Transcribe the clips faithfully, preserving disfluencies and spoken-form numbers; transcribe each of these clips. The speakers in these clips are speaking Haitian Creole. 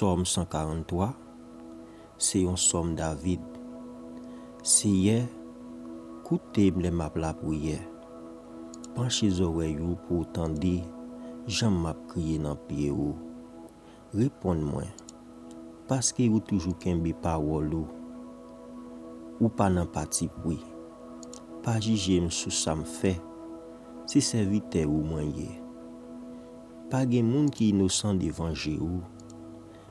Sòm san karanntwa, se yon sòm David. Seyè, koute m lè m ap lapriyè. Panche zòrèy ou pou w tande jan m ap kriye nan pye ou. Reponn mwen, paske ou toujou kenbe pawòl ou. Ou pa nan patipri. Pa jije m sou sa m fè. Se sèvitè ou mwen ye. Pa gen moun ki inosan devan je ou.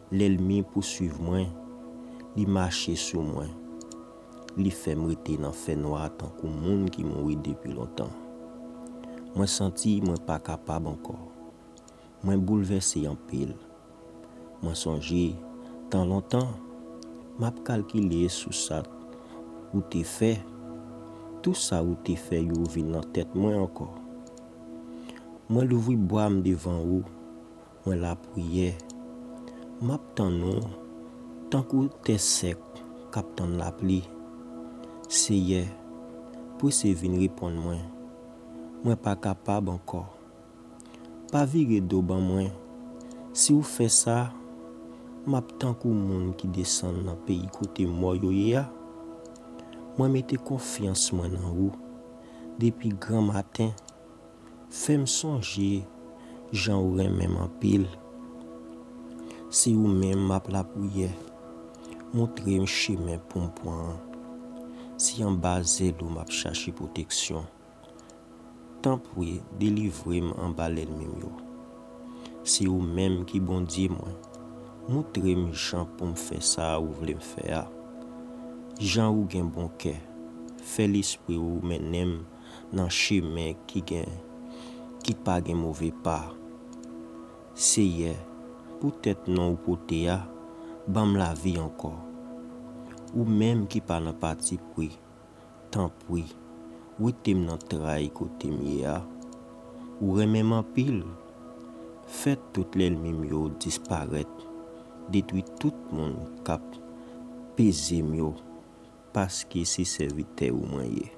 Lènmi pouswiv mwen, li mache sou mwen. Li fè m rete nan fènwa tankou moun ki mouri depi lontan. Mwen santi mwen pa kapab ankò. Mwen boulvèse anpil. Mwen sonje, tan lontan, m ap kalkile sou sa ou te fè. Tou sa ou te fè yo vin nan tèt mwen ankò. Mwen louvri bra m devan ou, mwen lapriyè. M ap tann ou tankou tè sèk k ap tann lapli. Seyè, prese vin reponn mwen. Mwen pa kapab ankò. Pa vire do ban mwen. Si w fè sa, m ap tankou moun ki desann nan peyi kote mò yo ye a. Mwen mete konfyans mwen nan ou. Depi granmaten, fè m sonje jan ou renmen m anpil. Se ou menm m ap lapriyè. Montre m chemen pou m pran an. Se anba zèl ou m ap chache pwoteksyon. Tanpri, delivre m anba lènmi m yo. Se ou menm ki Bondye mwen. Montre m jan pou m fè sa ou vle m fè a. Jan ou gen bon kè, fè lespri ou mennen m nan chemen ki gen, ki pa gen move pa. Seyè, poutèt non ou pote a, ban m lavi ankò. Ou menm ki pa nan patipri, tanpri, wete m nan tray kote m ye a. Ou renmen m anpil. Fè tout lènmi m yo disparèt. Detwi tout moun k ap peze m yo, paske se sèvitè ou mwen ye.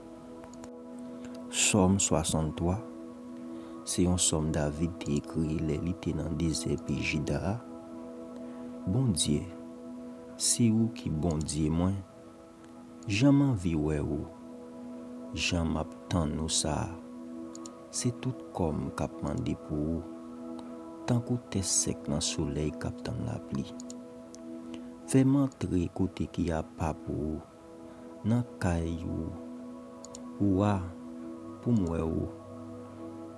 Sòm swasanntwa, se yon sòm David te ekri lè li te nan dezè peyi Jida a. Bondye, se ou ki Bondye mwen. Jan m anvi wè ou, jan m ap tann ou sa a, se tout kò m k ap mande pou ou, tankou tè sèk nan solèy k ap tann lapli. Fè m antre kote ki apa pou ou, nan kay ou, ou a, pou m wè ou,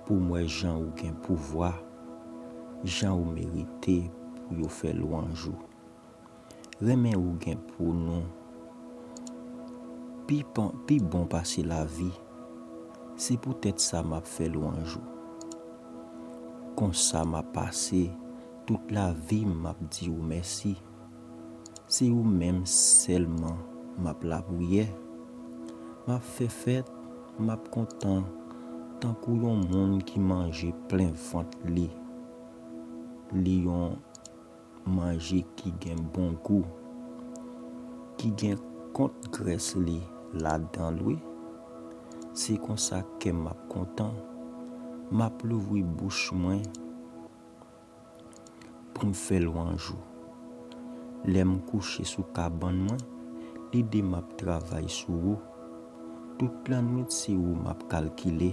pou m wè jan ou gen pouvwa, jan ou merite pou yo fè lwanj ou. Renmen ou gen pou nou pi bon, pi bon pase lavi. Se poutèt sa m ap fè lwanj ou. Konsa m ap pase tout lavi m, m ap di ou mèsi. Se ou menm sèlman m ap lapriyè. M ap fè fèt, m ap kontan tankou yon moun ki manje plen vant li. Li yon manje ki gen bon gou, ki gen kont grès li ladan l wi. Se konsa kè m ap kontan, m ap louvri bouch mwen pou m fè lwanj ou. Lè m kouche sou kabann mwen, lide m ap travay sou ou. Tout lannwit se ou m ap kalkile,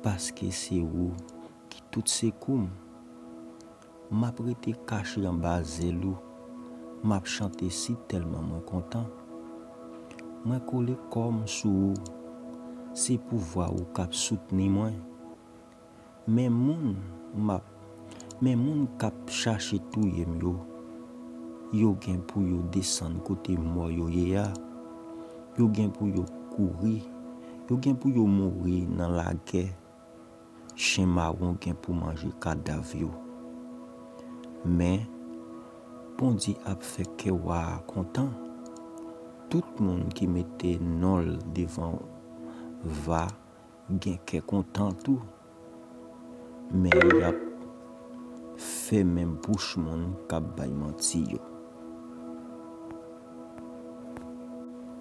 paske se ou ki tout sekou m. M ap rete kache anba zèl ou, m ap chante si tèlman mwen kontan. Mwen kole kò m sou ou, se pouvwa ou k ap soutni mwen. Men moun m ap, men moun k ap chache touye m yo, yo gen pou yo desann kote mò yo ye a. Yo gen pou yo kouri, yo gen pou yo mouri nan lagè. Chen mawon gen pou manje kadav yo. Men, Bondye ap fè kè wa a kontan. Tout moun ki mete non l devan va gen kè kontan tou. Men y ap fèmen bouch moun k ap bay manti yo.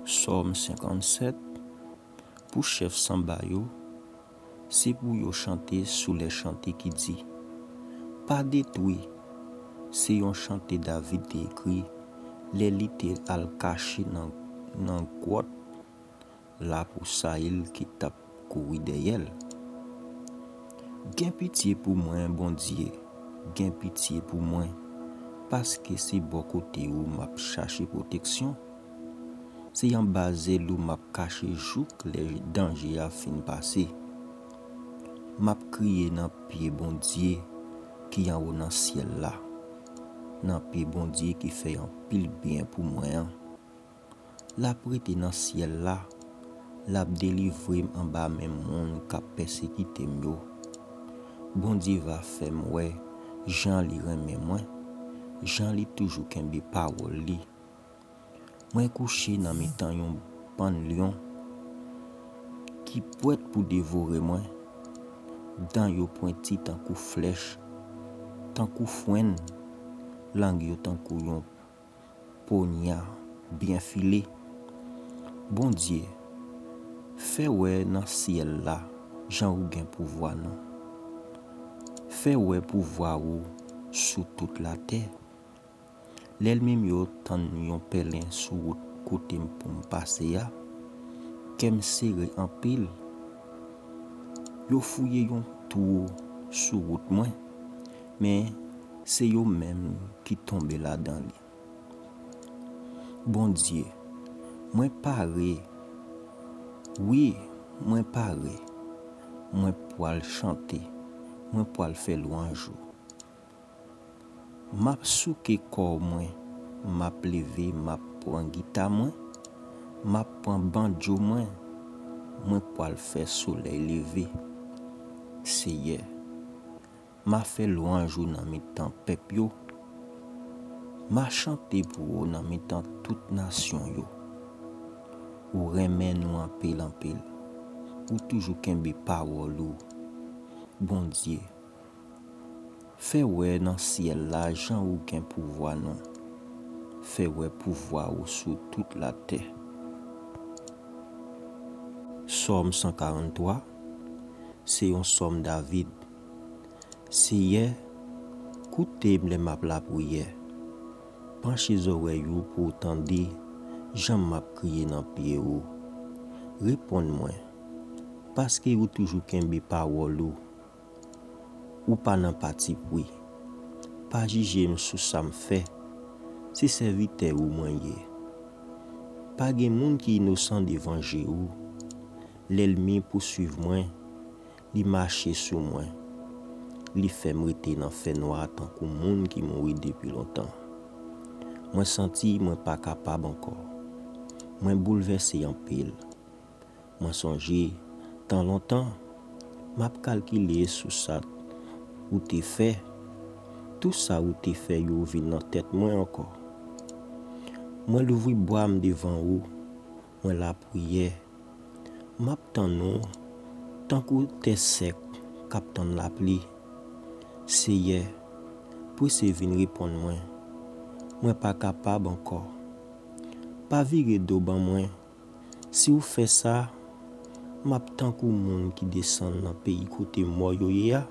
Sòm senkannsèt. Pou chèf sanba yo, se pou yo chante sou lè chante ki di, pa detwi, Se yon chante David te ekri lè li te al kache nan, nan gwòt la pou Sayil ki t ap kouri dèyè l. Gen pitye pou mwen, Bondye, gen pitye pou mwen, paske se bò kote ou m ap chache pwoteksyon. Se anba zèl ou m ap kache jouk lè danje a fin pase. M ap kriye nan pye Bondye ki anwo nan syèl la, nan pye Bondye ki fè anpil byen pou mwen an. L ap rete nan syèl la, l ap delivre m anba men moun k ap pèsekite m yo. Bondye va fè m wè jan li renmen mwen, jan li toujou kenbe pawòl li. Mwen kouche nan mitan yon bann lyon ki prèt pou devore mwen. Dan yo pwenti tankou flèch, tankou fwèn, lang yo tankou yon ponya byen file. Bondye, fè wè nan syèl la jan ou gen pouvwa non. Fè wè pouvwa ou sou tout latè. Lènmi m yo tann yon pèlen sou wout kote m pou m pase a. Kè m sere anpil. Yo fouye yon twou sou wout mwen, men se yo menm ki tonbe ladan li. Bondye, mwen pare. Wi, mwen pare. Mwen pwal chante. Mwen pwal fè lwanj ou. M ap souke kò mwen, m ap leve, m ap pran gita mwen, m ap pran bandjo mwen, mwen pwal fè solèy leve. Seyè, m a fè lwanj ou nan mitan pèp yo, m a chante pou ou nan mitan tout nasyon yo. Ou renmen nou anpil anpil, ou toujou kenbe pawòl ou. Bondye, fè wè nan syèl la jan ou gen pouvwa non. Fè wè pouvwa ou sou tout latè. Sòm san karanntwa, se yon sòm David. Seyè, koute m lè m ap lapriyè. Panche zòrèy ou pou w tande jan m ap kriye nan pye ou. Reponn mwen, paske ou toujou kenbe pawòl ou. Ou pa nan patipri. Pa jije m sou sa m fè. Se sèvitè ou mwen ye. Pa gen moun ki inosan devan je ou. Lènmi pousuiv mwen, li mache sou mwen. Li fè m rete nan fènwa tankou moun ki mouri depi lontan. Mwen santi mwen pa kapab ankò. Mwen boulvèse anpil. Mwen sonje, tan lontan, m ap kalkile sou sa ou te fè. Tout sa ou te fè yo vin nan tèt mwen ankò. Mwen louvri bra m devan ou, mwen lapriyè. M ap tann ou tankou tè sèk k ap tann lapli. Seyè, prese vin reponn mwen. Mwen pa kapab ankò. Pa vire do ban mwen. Si w fè sa, m ap tankou moun ki desann nan peyi kote mò yo ye a.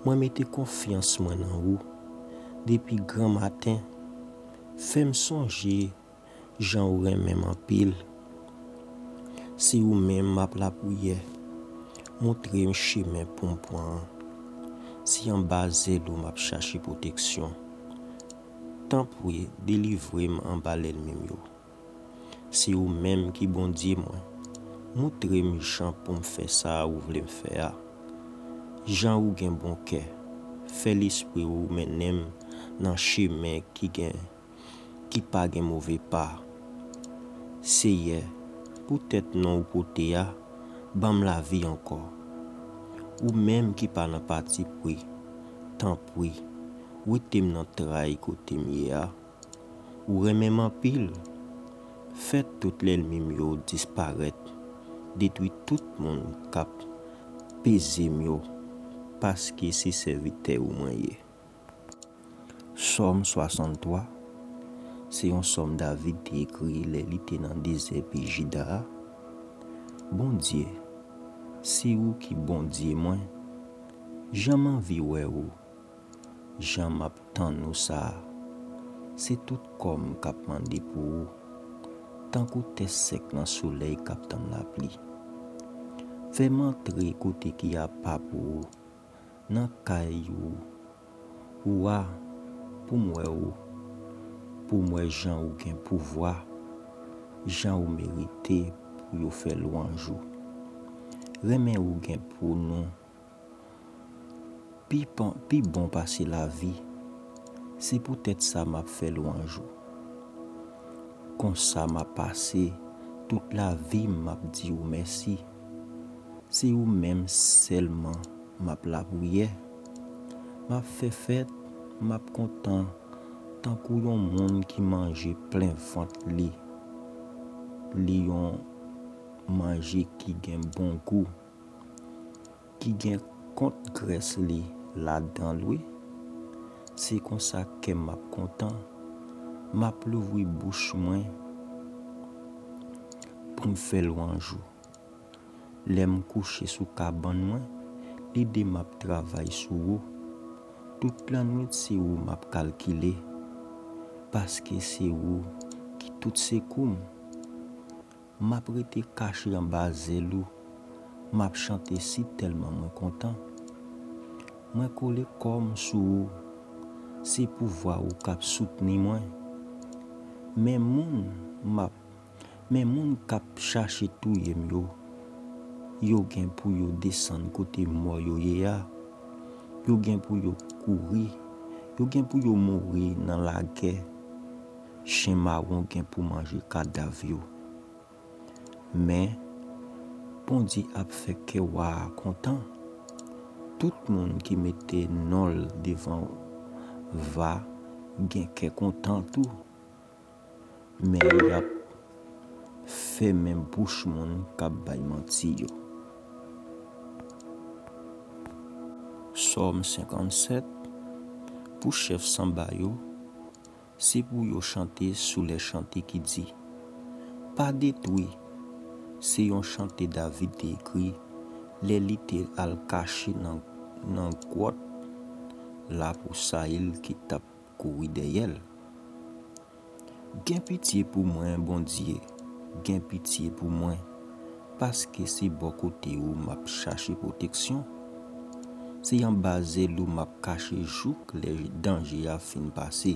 Mwen mete konfyans mwen nan ou depi granmaten. Fè m sonje jan ou renmen m anpil. Se ou menm m ap lapriyè. Montre m chemen pou m pran an. Se anba zèl ou m ap chache pwoteksyon. Tanpri, delivre m anba lènmi m yo. Se ou menm ki Bondye mwen. Montre m jan pou m fè sa ou vle m fè a. Jan ou gen bon kè, fè lespri ou mennen m nan chemen ki gen, ki pa gen move pa. Seyè, poutèt non ou pote a, ban m lavi ankò. Ou menm ki pa nan patipri, tanpri, wete m nan tray kote m ye a. Ou renmen m anpil. Fè tout lènmi m yo disparèt. Detwi tout moun k ap peze m yo, paske se sèvitè ou mwen ye. Sòm swasanntwa, se yon sòm David te ekri lè li te nan dezè peyi Jida a. Bondye, se ou ki Bondye mwen. Jan m anvi wè ou. Jan m ap tann ou sa a, se tout kò m k ap mande pou ou, tankou tè sèk nan solèy k ap tann lapli. Fè m antre kote ki apa pou ou, nan kay ou, ou a, pou m wè ou, pou m wè jan ou gen pouvwa, jan ou merite pou yo fè lwanj ou. Renmen ou gen pou nou pi, pi bon pase lavi. Se poutèt sa m ap fè lwanj ou. Konsa m ap pase tout lavi m, m ap di ou mèsi. Se ou menm sèlman m ap lapriyè. M ap fè fèt, m ap kontan, tankou yon moun ki manje plen vant li. Li yon manje ki gen bon gou, ki gen kont grès li ladan l, wi. Se konsa kè m ap kontan. M ap louvri bouch mwen pou m fè lwanj ou. Lè m kouche sou kabann mwen, lide m ap travay sou ou. Tout lannwit se ou m ap kalkile, paske se ou ki tout sekou m. M ap rete kache anba zèl ou, m ap chante si tèlman mwen kontan. Mwen kole kò m sou ou, se pouvwa ou k ap soutni mwen. Men moun m ap Men moun k ap chache touye m yo, yo gen pou yo desann kote mò yo ye a. Yo gen pou yo kouri. Yo gen pou yo mouri nan lagè. Chen mawon gen pou manje kadav yo. Men, Bondye ap fè kè wa a kontan. Tout moun ki mete non l devan va gen kè kontan tou. Men y ap fèmen bouch moun k ap bay manti yo. Sòm senkannsèt. Pou chèf sanba yo, se pou yo chante sou lè chante ki di, Pa detwi. Se yon chante David te ekri lè li te al kache nan, nan gwòt la pou Sayil ki t ap kouri dèyè l. Gen pitye pou mwen, Bondye, gen pitye pou mwen, paske se bò kote ou m ap chache pwoteksyon. Se anba zèl ou m ap kache jouk lè danje a fin pase.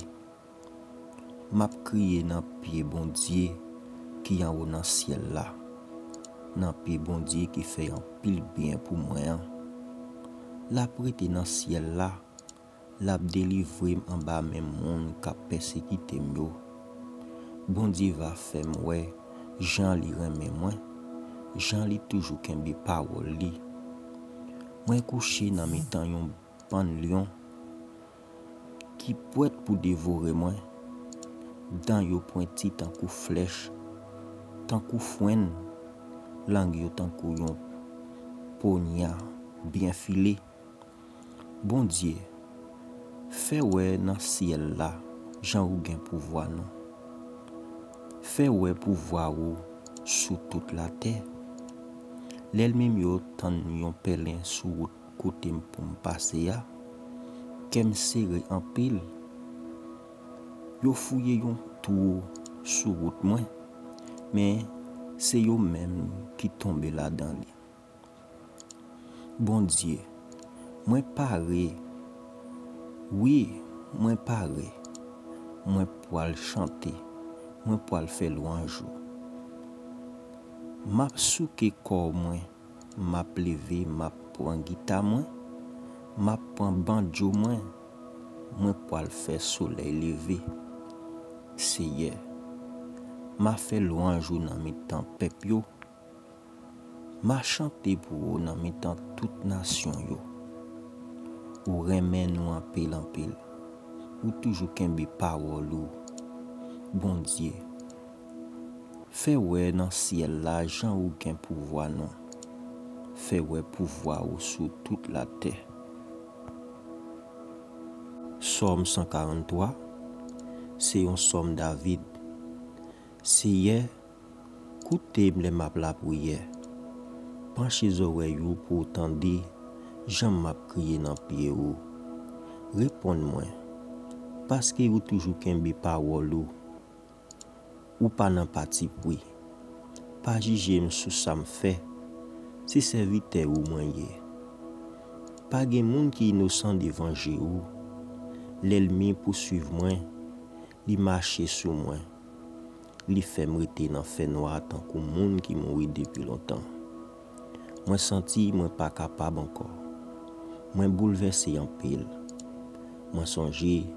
M ap kriye nan pye Bondye ki anwo nan syèl la, nan pye Bondye ki fè anpil byen pou mwen an. L ap rete nan syèl la, l ap delivre m anba men moun k ap pèsekite m yo. Bondye va fè m wè jan li renmen mwen, jan li toujou kenbe pawòl li. Mwen kouche nan mitan yon bann lyon ki pwèt pou devore mwen. Dan yo pwenti tankou flèch, tankou fwenn, lang yo tankou yon ponya byen file. Bondye, fè wè nan syèl la jan ou gen pouvwa non. Fè wè pouvwa ou sou tout latè. Lènmi m yo tann yon pèlen sou wout kote m pou m pase a. Kè m sere anpil. Yo fouye yon twou sou wout mwen, men se yo menm ki tonbe ladan li. Bondye, mwen pare, wi, mwen pare. Mwen pral chante, mwen pral fè lwanj ou. M ap souke kò mwen, m ap leve, m ap pran gita mwen, m ap pran bandjo mwen, mwen pral fè solèy leve. Seyè, m a fè lwanj ou nan mitan pèp yo. M a chante pou ou nan mitan tout nasyon yo. Ou renmen nou anpil, anpil. Ou toujou kenbe pawòl ou. Bondye, fè wè nan syèl la jan ou gen pouvwa non. Fè wè pouvwa ou sou tout latè. Sòm san karanntwa, se yon sòm David. Seyè, koute m lè m ap lapriyè. Panche zòrèy ou pou w tande jan m ap kriye nan pye ou. Reponn mwen, paske ou toujou kenbe pawòl ou. Ou pa nan patipri. Pa jije m sou sa m fè. Se sèvitè ou mwen ye. Pa gen moun ki inosan devan je ou. Lènmi pousuiv mwen, li mache sou mwen. Li fè m rete nan fènwa tankou moun ki mouri depi lontan. Mwen santi mwen pa kapab ankò. Mwen boulvèse anpil. Mwen sonje,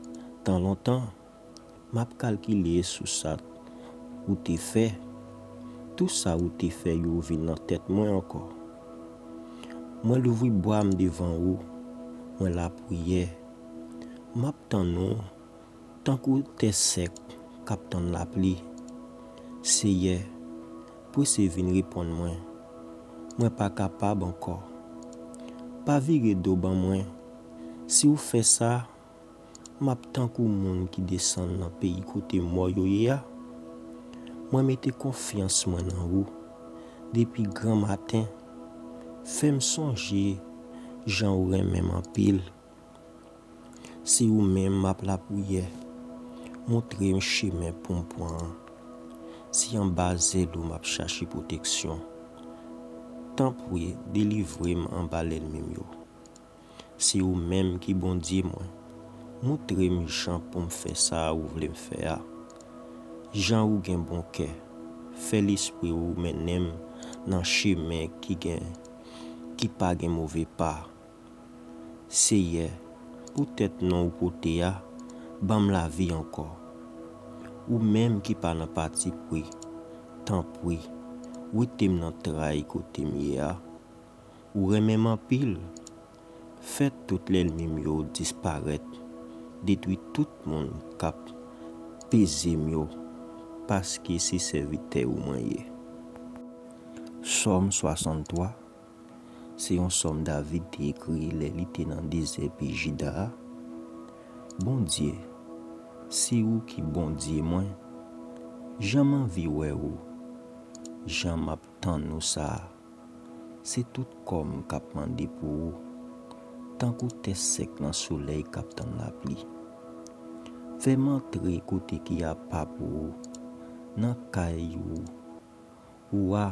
tan lontan, m ap kalkile sou sa ou te fè. Tou sa ou te fè yo vin nan tèt mwen ankò. Mwen louvri bra m devan ou. Mwen lapriyè. M ap tann ou tankou tè sèk k ap tann lapli. Seyè, prese vin reponn mwen. Mwen pa kapab ankò. Pa vire do ban mwen. Si w fè sa, m ap tankou moun ki desann nan peyi kote mò yo ye a. Mwen mete konfyans mwen nan ou. Depi granmaten, fè m sonje jan ou renmen m anpil. Se ou menm m ap lapriyè. Montre m chemen pou m pran an. Se anba zèl ou m ap chache pwoteksyon. Tanpri, delivre m anba lènmi m yo. Se ou menm ki Bondye mwen. Montre m jan pou m fè sa ou vle m fè a. Jan ou gen bon kè, fè lespri ou mennen m nan chemen ki gen, ki pa gen move pa. Seyè, poutèt non ou pote a, ban m lavi ankò. Ou menm ki pa nan patipri, tanpri, wete m nan tray kote m ye a. Ou renmen m anpil. Fè tout lènmi m yo disparèt. Detwi tout moun k ap peze m yo, paske se sèvitè ou mwen ye. Sòm swasanntwa. Se yon sòm David te ekri lè li te nan dezè peyi Jida a. Bondye, se ou ki Bondye mwen. Jan m anvi wè ou. Jan m ap tann ou sa a. Se tout kò m k ap mande pou ou. Tankou tè sèk nan solèy k ap tann lapli. Fè m antre kote ki apa pou ou, nan kay ou ou a,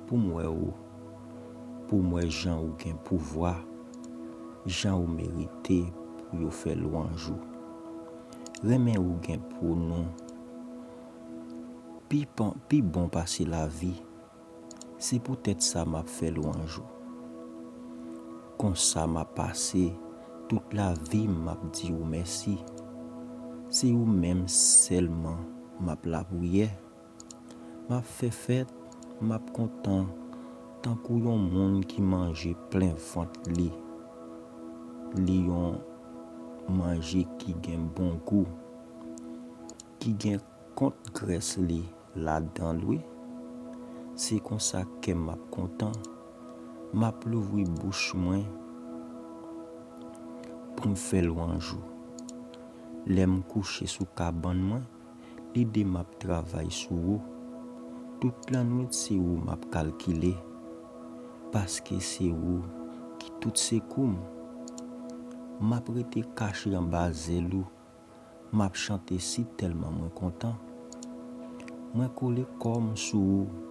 pou m wè ou, pou m wè jan ou gen pouvwa, jan ou merite pou yo fè lwanj ou. Renmen ou gen pou nou pi, pan- pi bon pase lavi. Se poutèt sa m ap fè lwanj ou. Konsa m ap pase tout lavi m, m ap di ou mèsi. Se ou menm sèlman m ap lapriyè. M ap fè fèt, m ap kontan tankou yon moun ki manje plen vant li. Li yon manje ki gen bon gou, ki gen kont grès li ladan l wi. Se konsa kè m ap kontan. M ap louvri bouch mwen pou m fè lwanj ou. Lè m kouche sou kabann mwen, lide m ap travay sou ou. Tout lannwit se ou m ap kalkile, paske se ou ki tout sekou m. M ap rete kache anba zèl ou, m ap chante si tèlman mwen kontan. Mwen kole kò m sou ou,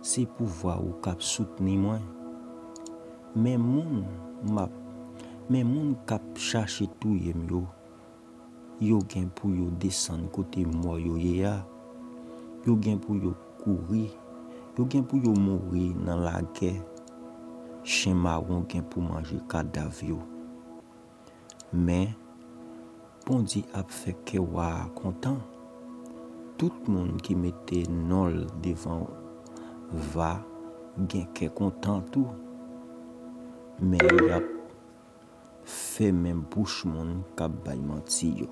se pouvwa ou k ap soutni mwen. Men moun m ap, men moun k ap chache touye m yo, yo gen pou yo desann kote mò yo ye a. Yo gen pou yo kouri. Yo gen pou yo mouri nan lagè. Chen mawon gen pou manje kadav yo. Men, Bondye ap fè kè wa a kontan. Tout moun ki mete non l devan va gen kè kontan tou. Men y ap fèmen bouch moun k ap bay manti yo.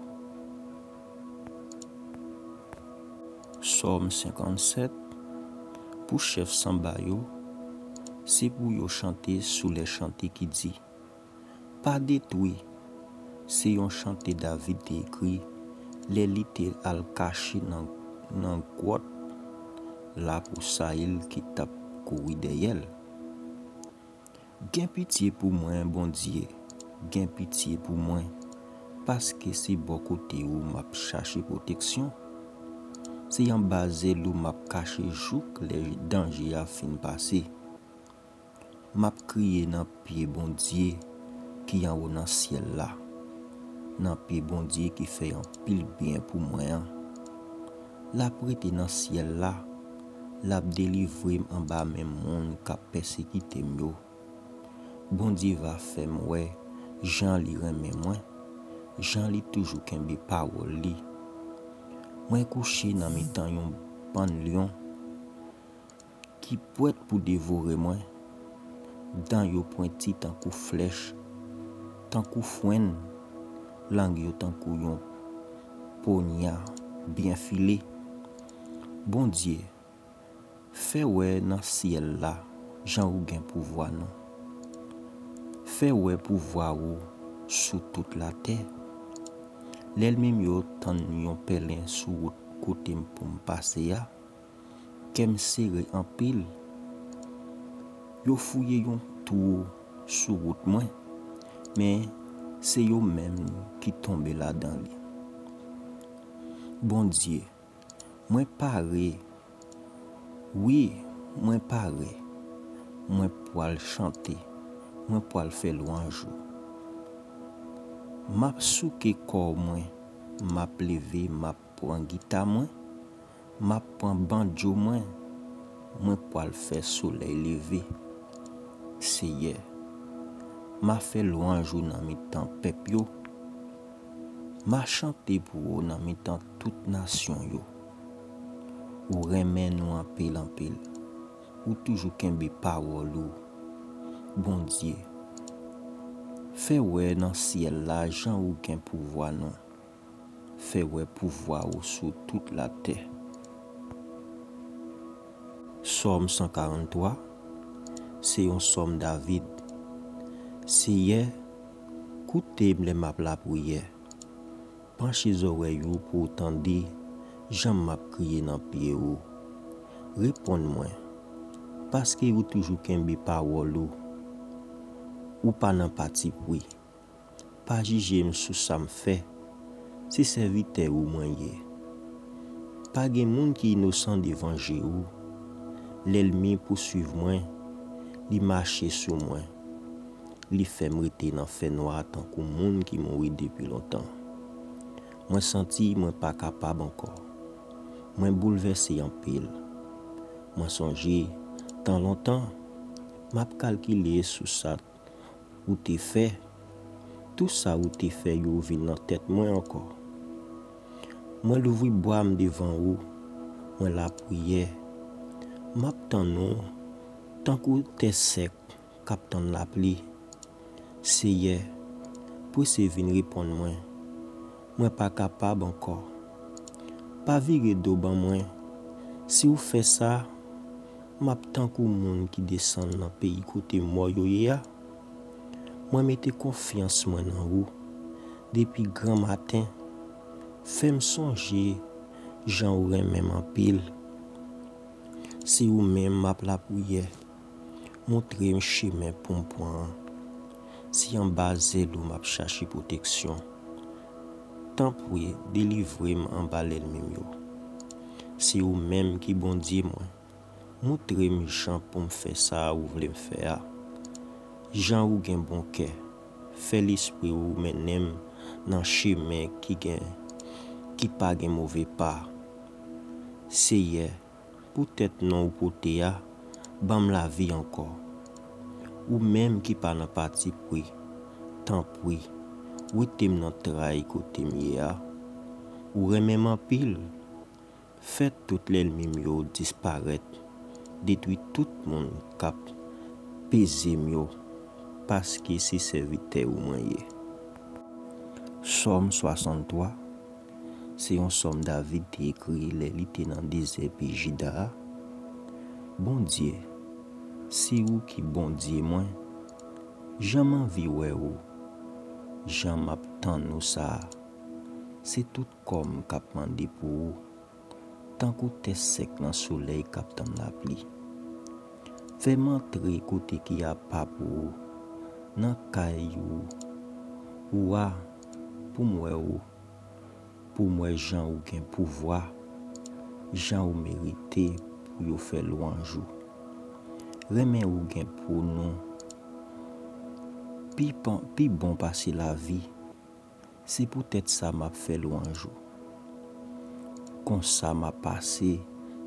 Sòm senkannsèt. Pou chèf sanba yo, se pou yo chante sou lè chante ki di, pa detwi. Se yon chante David te ekri lè li te al kache nan, nan gwòt la pou Sayil ki t ap kouri dèyè l. Gen pitye pou mwen, Bondye, gen pitye pou mwen. Paske se bò kote ou m ap chache pwoteksyon. Se anba zèl ou m ap kache jouk lè danje a fin pase. M ap kriye nan pye Bondye ki anwo nan syèl la, nan pye Bondye ki fè anpil byen pou mwen an. L ap rete nan syèl la, l ap delivre m anba men moun k ap pèsekite m yo. Bondye va fè m wè jan li renmen mwen, jan li toujou kenbe pawòl li. Mwen kouche nan mitan yon bann lyon ki pwèt pou devore mwen. Dan yo pwenti tankou flèch, tankou fwenn, lang yo tankou yon ponya byen file. Bondye, fè wè nan syèl la jan ou gen pouvwa non. Fè wè pouvwa ou sou tout latè. Lènmi m yo tann yon pèlen sou wout kote m pou m pase a. Kè m sere anpil. Yo fouye yon twou sou wout mwen, men se yo menm ki tonbe ladan li. Bondye, mwen pare. Wi, mwen pare. Mwen pwal chante. Mwen pwal fè lwanj ou. M ap souke kò mwen. M ap leve, m ap pran gita mwen. M ap pran bandjo mwen. Mwen pwal fè solèy leve. Seyè, m a fè lwanj ou nan mitan pèp yo. M a chante pou ou nan mitan tout nasyon yo. Ou renmen nou anpil, anpil. Ou toujou kenbe pawòl ou. Bondye, fè wè nan syèl la jan ou gen pouvwa non. Fè wè pouvwa ou sou tout latè. Sòm san karanntwa, se yon sòm David. Seyè, koute m lè m ap lapriyè. Panche zòrèy ou pou w tande jan m ap kriye nan pye ou. Reponn mwen, paske ou toujou kenbe pawòl ou. Ou pa nan patipri. Pa jije m sou sa m fè. Se sèvitè ou mwen ye. Pa gen moun ki inosan devan je ou. Lènmi pouswiv mwen, li mache sou mwen. Li fè m rete nan fènwa tankou moun ki mouri depi lontan. Mwen santi mwen pa kapab ankò. Mwen boulvèse anpil. Mwen sonje, tan lontan, m ap kalkile sou sa ou te fè. Tou sa ou te fè yo vin nan tèt mwen ankò. Mwen louvri bra m devan ou, mwen lapriyè. M ap tann ou tankou tè sèk k ap tann lapli. Seyè, prese vin reponn mwen. Mwen pa kapab ankò. Pa vire do ban mwen. Si w fè sa, m ap tankou moun ki desann nan peyi kote mò yo ye a. Mwen mete konfyans mwen nan ou depi granmaten. Fè m sonje jan ou renmen m anpil. Se ou menm m ap lapriyè. Montre m chemen pou m pran an. Se anba zèl ou m ap chache pwoteksyon. Tanpri, delivre m anba lènmi m yo. Se ou menm ki Bondye mwen. Montre m jan pou m fè sa ou vle m fè a. Jan ou gen bon kè. Fè lespri ou mennen m nan chemen ki gen, ki pa gen move pa. Seyè, poutèt non ou pote a, ban m lavi ankò. Ou menm ki pa nan patipri, tanpri, wete m nan tray kote m ye a. Ou renmen m anpil. Fè tout lènmi m yo disparèt. Detwi tout moun k ap peze m yo, paske se sèvitè ou mwen ye. Sòm swasanntwa, se yon sòm David te ekri lè li te nan dezè peyi Jida a. Bondye, se ou ki Bondye mwen. Jan m anvi wè ou, jan m ap tann ou sa a, se tout kò m k ap mande pou ou, tankou tè sèk nan solèy k ap tann lapli. Fè m antre kote ki apa pou ou, nan kay ou, ou a, pou m wè ou, pou m wè jan ou gen pouvwa, jan ou merite pou yo fè lwanj ou. Renmen ou gen pou nou pi, pan- pi bon pase lavi. Se poutèt sa m ap fè lwanj ou. Konsa m ap pase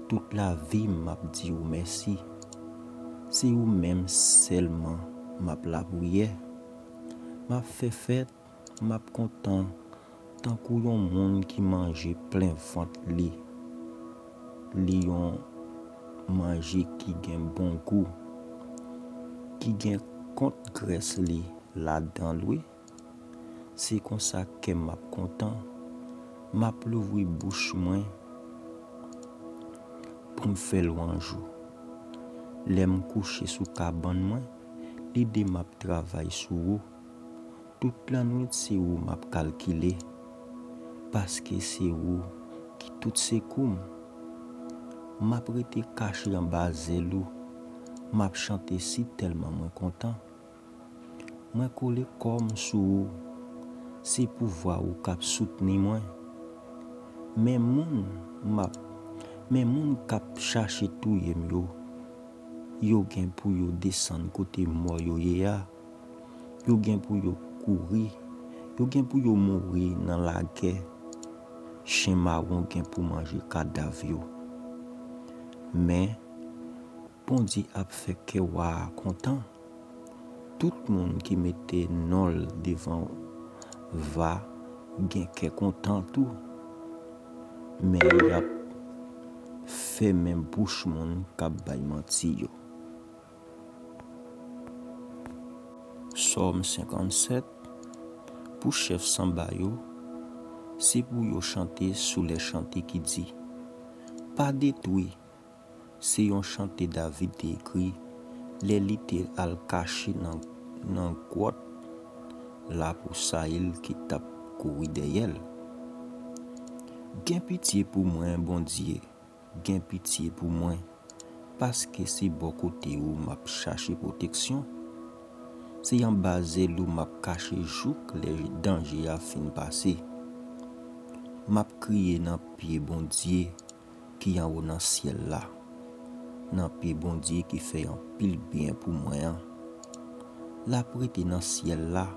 tout lavi m, m ap di ou mèsi. Se ou menm sèlman m ap lapriyè. M ap fè fèt, m ap kontan tankou yon moun ki manje plen vant li. Li yon manje ki gen bon gou, ki gen kont grès li ladan l, wi. Se konsa kè m ap kontan. M ap louvri bouch mwen pou m fè lwanj ou. Lè m kouche sou kabann mwen, lide m ap travay sou ou. Tout lannwit se ou m ap kalkile, paske se ou ki tout sekou m. M ap rete kache anba zèl ou, m ap chante si tèlman mwen kontan. Mwen kole kò m sou ou, se pouvwa ou k ap soutni mwen. Men moun m ap, men moun k ap chache touye m yo, yo gen pou yo desann kote mò yo ye a. Yo gen pou yo kouri, yo gen pou yo mouri nan lagè. Chen mawon gen pou manje kadav yo. Men, Bondye ap fè kè wa a kontan. Tout moun ki mete non l devan va gen kè kontan tou. Men y ap fèmen bouch moun k ap bay manti yo. Sòm senkannsèt. Pou chèf sanba yo, se pou yo chante sou lè chante ki di, pa detwi. Se yon chante David te ekri lè li te al kache nan, nan gwòt la pou Sayil ki t ap kouri dèyè l. Gen pitye pou mwen, Bondye, gen pitye pou mwen, paske se bò kote ou m ap chache pwoteksyon. Se anba zèl ou m ap kache jouk lè danje a fin pase. M ap kriye nan pye Bondye ki anwo nan syèl la, nan pye Bondye ki fè anpil byen pou mwen an. L ap rete nan syèl la,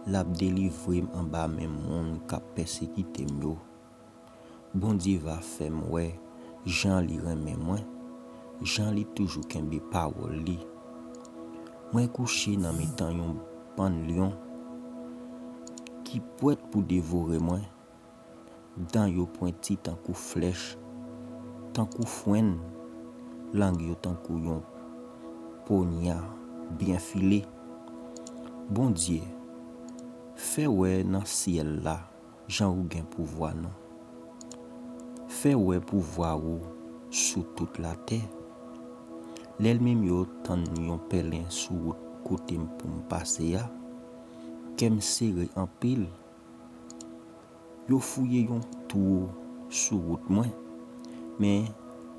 l ap delivre m anba men moun k ap pèsekite m yo. Bondye va fè m wè jan li renmen mwen, jan li toujou kenbe pawòl li. Mwen kouche nan mitan yon bann lyon ki prèt pou devore mwen. Dan yo pwenti tankou flèch, tankou fwenn, lang yo tankou yon ponya byen file. Bondye, fè wè nan syèl la jan ou gen pouvwa non. Fè wè pouvwa ou sou tout latè. Lènmi m yo tann yon pèlen sou wout kote m pou m pase a. Kè m sere anpil. Yo fouye yon twou sou wout mwen, men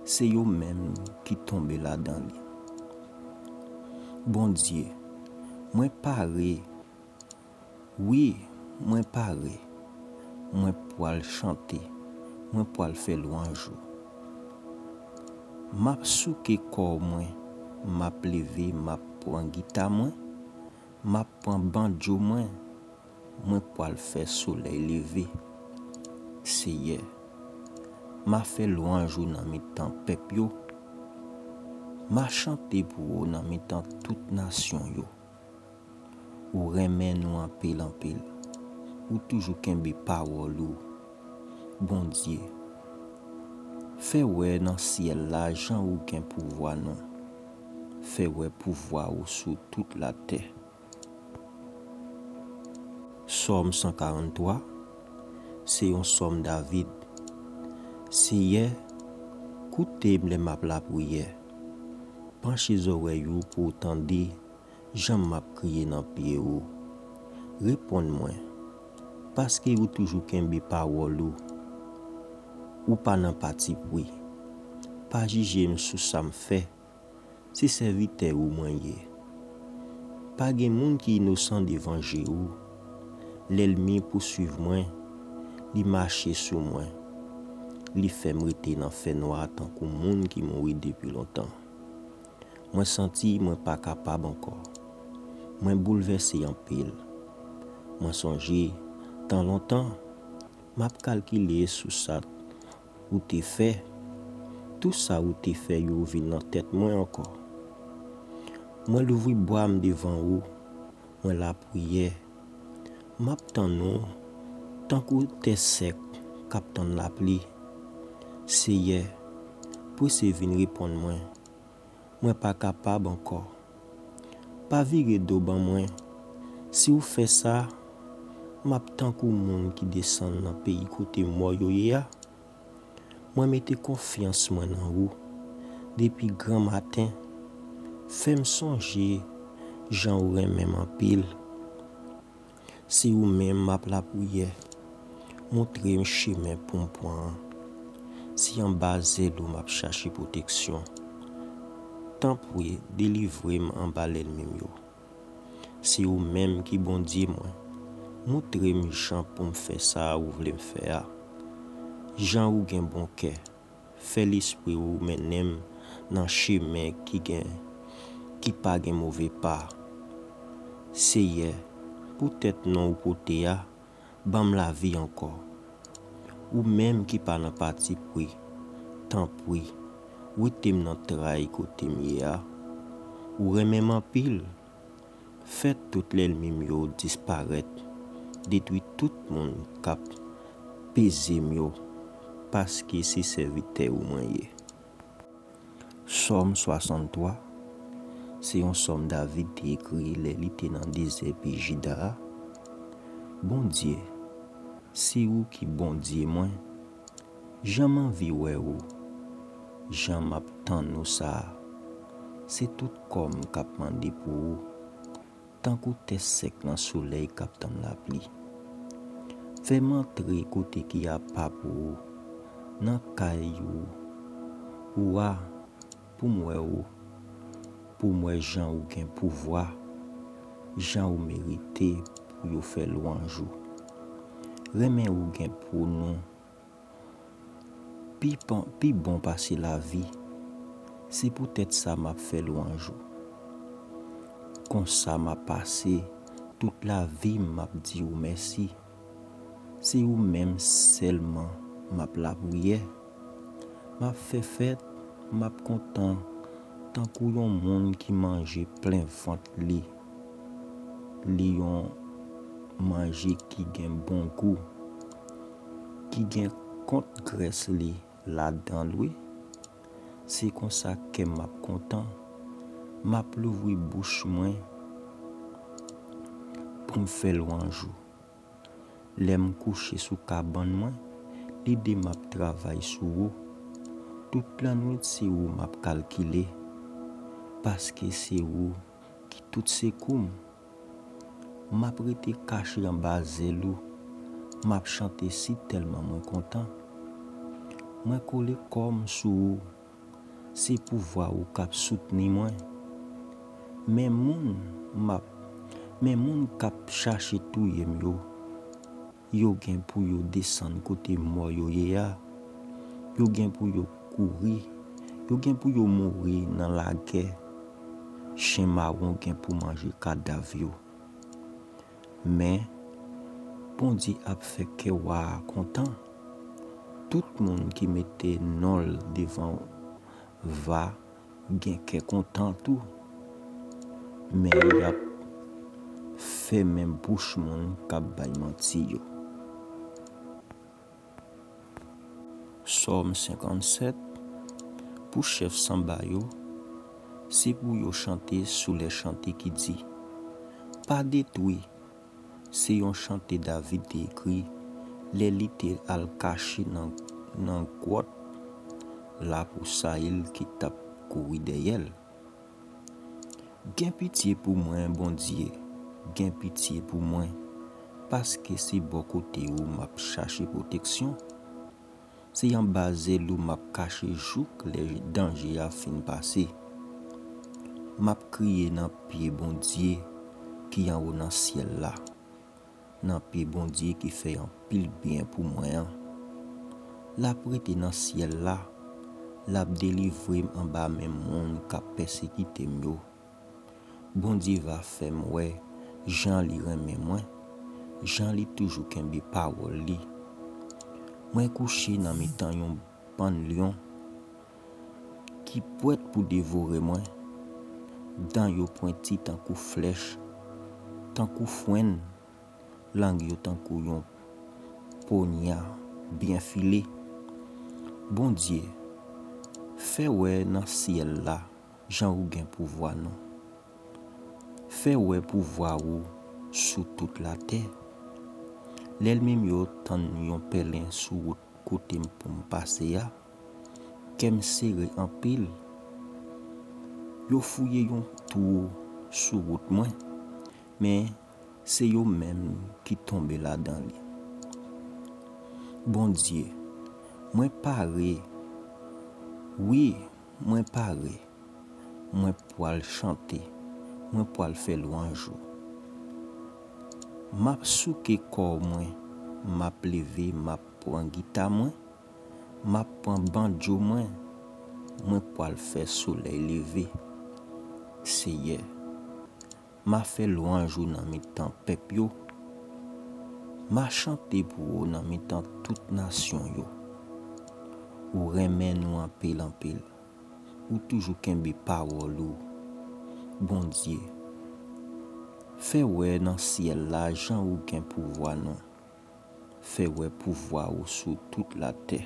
se yo menm ki tonbe ladan li. Bondye, mwen pare, wi, mwen pare. Mwen pral chante, mwen pral fè lwanj ou. M ap souke kò mwen, m ap leve, m ap pran gita mwen, m ap pran bandjo mwen, mwen pral fè solèy leve. Seyè, m a fè lwanj ou nan mitan pèp yo. M a chante pou ou nan mitan tout nasyon yo. Ou renmen nou anpil, anpil. Ou toujou kenbe pawòl ou. Bondye, fè wè nan syèl la jan ou gen pouvwa non. Fè wè pouvwa ou sou tout latè. Sòm san karanntwa, se yon sòm David. Seyè, koute m lè m ap lapriyè. Panche zòrèy ou pou w tande jan m ap kriye nan pye ou. Reponn mwen, paske ou toujou kenbe pawòl ou. Ou pa nan patipri. Pa jije m sou sa m fè. Se sèvitè ou mwen ye. Pa gen moun ki inosan devan je ou. Lènmi pouswiv mwen, li mache sou mwen. Li fè m rete nan fènwa tankou moun ki mouri depi lontan. Mwen santi mwen pa kapab ankò. Mwen boulvèse anpil. Mwen sonje tan lontan. M ap kalkile sou sa ou te fè. Tout sa ou te fè yo vin nan tèt mwen ankò. Mwen louvri bra m devan ou. Mwen lapriyè. M ap tann ou tankou tè sèk k ap tann lapli. Seyè, prese vin reponn mwen. Mwen pa kapab ankò. Pa vire do ban mwen. Si w fè sa, m ap tankou moun ki desann nan peyi kote mò yo ye a. Mwen mete konfyans mwen nan ou depi granmaten. Fè m sonje jan ou renmen m anpil. Se ou menm m ap lapriyè. Montre m chemen pou m pran an. Se anba zèl ou m ap chache pwoteksyon. Tanpri, delivre m anba lènmi m yo. Se ou menm ki Bondye mwen. Montre m jan pou m fè sa ou vle m fè a. Jan ou gen bon kè. Fè lespri ou mennen m nan chemen ki gen, ki pa gen move pa. Seyè, poutèt non ou pote a, ban m lavi ankò. Ou menm ki pa nan patipri, tanpri, wete m nan tray kote m ye a. Ou renmen m anpil. Fè tout lènmi m yo disparèt. Detwi tout moun k ap peze m yo, paske se sèvitè ou mwen ye. Sòm swasanntwa, se yon sòm David te ekri lè li te nan dezè peyi Jida a. Bondye, se ou ki Bondye mwen. Jan m anvi wè ou, jan m ap tann ou sa a, se tout kò m k ap mande pou ou, tankou tè sèk nan solèy k ap tann lapli. Fè m antre kote ki apa pou ou, nan kay ou, ou a, pou m wè ou, pou m wè jan ou gen pouvwa, jan ou merite pou yo fè lwanj ou. Renmen ou gen pou nou pi, pan- pi bon pase lavi. Se poutèt sa m ap fè lwanj ou. Konsa m ap pase tout lavi m, m ap di ou mèsi. Se ou menm sèlman m ap lapriyè. M ap fè fèt, m ap kontan tankou yon moun ki manje plen vant li. Li yon manje ki gen bon gou, ki gen kont grès li ladan l wi. Se konsa kè m ap kontan. M ap louvri bouch mwen pou m fè lwanj ou. Lè m kouche sou kabann mwen, lide m ap travay sou ou. Tout lannwit se ou m ap kalkile, paske se ou ki tout sekou m. M ap rete kache anba zèl ou, m ap chante si tèlman mwen kontan. Mwen kole kò m sou ou, se pouvwa ou k ap soutni mwen. Men moun m ap, men moun k ap chache touye m yo, yo gen pou yo desann kote mò yo ye a. Yo gen pou yo kouri. Yo gen pou yo mouri nan lagè. Chen mawon gen pou manje kadav yo. Men, Bondye ap fè kè wa a kontan. Tout moun ki mete non l devan va gen kè kontan tou. Men y ap fèmen bouch moun k ap bay manti yo. Sòm senkannsèt. Pou chèf sanba yo, se pou yo chante sou lè chante ki di, pa detwi. Se yon chante David te ekri lè li te al kache nan, nan gwòt la pou Sayil ki t ap kouri dèyè l. Gen pitye pou mwen, Bondye, gen pitye pou mwen, paske se bò kote ou m ap chache pwoteksyon. Se anba zèl ou m ap kache jouk lè danje a fin pase. M ap kriye nan pye Bondye ki anwo nan syèl la. nan pye Bondye ki fè anpil byen pou mwen an. L ap rete nan syèl la, l ap delivre m anba men moun k ap pèsekite m yo. Bondye va fè m wè jan li renmen mwen, jan li toujou kenbe pawòl li. Mwen kouche nan mitan yon bann lyon ki pwèt pou devore mwen. Dan yo pwenti tankou flèch, tankou fwenn, lang yo tankou yon ponya byen file. Bondye, fè wè nan syèl la jan ou gen pouvwa non. Fè wè pouvwa ou sou tout latè. Lènmi m yo tann yon pèlen sou wout kote m pou m pase a, kè m sere anpil. Yo fouye yon twou sou wout mwen, men se yo menm ki tonbe ladan li. Bondye, mwen pare, wi, mwen pare. Mwen pwal chante, mwen pwal fè lwanj ou. M ap souke kò mwen, m ap leve, m ap pran gita mwen, m ap pran bandjo mwen, mwen pwal fè solèy leve. Seyè, m a fè lwanj ou nan mitan pèp yo. M a chante pou ou nan mitan tout nasyon yo. Ou renmen nou anpil anpil. Ou toujou kenbe pawòl ou. Bondye, fè wè nan syèl la jan ou gen pouvwa non. Fè wè pouvwa ou sou tout latè.